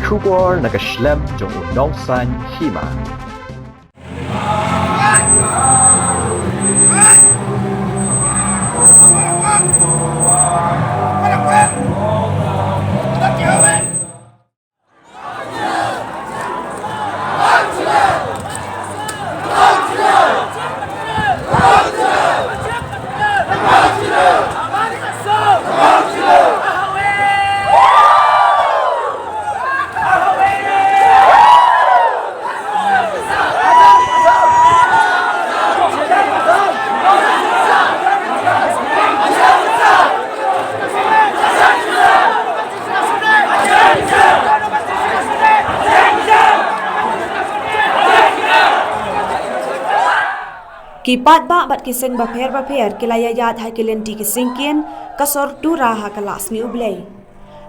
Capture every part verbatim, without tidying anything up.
Khubor na ka shlem jong u nongsan hima. Ki paidbah bad ki seng bapher bapher ki la ïaid ha ki lynti ki syngkien ka sor Tura ha ka Laisngi U Blei.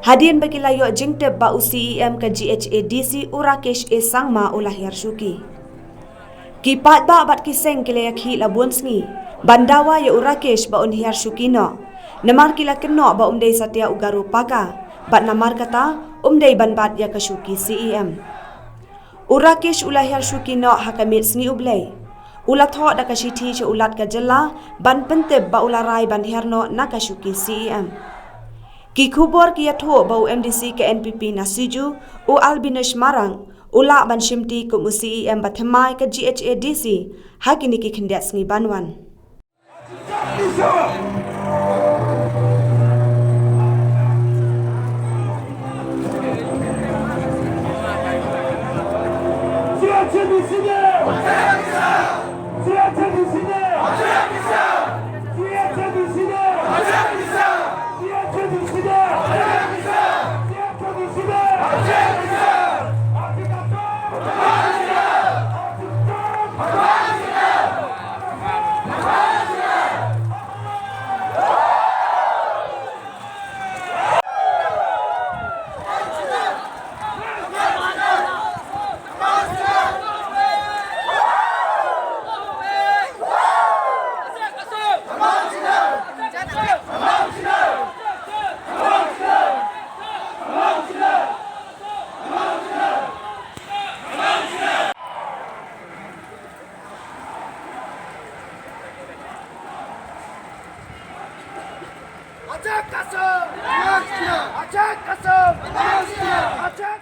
Hadien ba ki la ïoh jingtip ba u C E M ka G H A D C u Rakesh A Sangma u la hiar shuki. Ki paidbah bad ki seng ki la ïakhih la bun sngi ban dawa ïa u Rakesh ba un hiar shuki noh. Namar ki la kynnoh ba um dei satia u Garo Paka bad namar kata um dei ban bat ïa ka shuki C E M. U Rakesh u la hiar shuki noh ha ka miet Sngi U Blei. U la thoh da ka shithi sha u Lat ka jylla ban pyntip ba u la rai ban hiar noh na ka shuki C E M. Ki khubor ki ïathuh ba u M D C ka N P P na Siju, u Albinish Marang, u lah ban shimti kum u C E M ba thymmai ka G H A D C ha kine ki khyndiat sngi ban wan. Ajak Kassim! Ajak Kassim! Ajak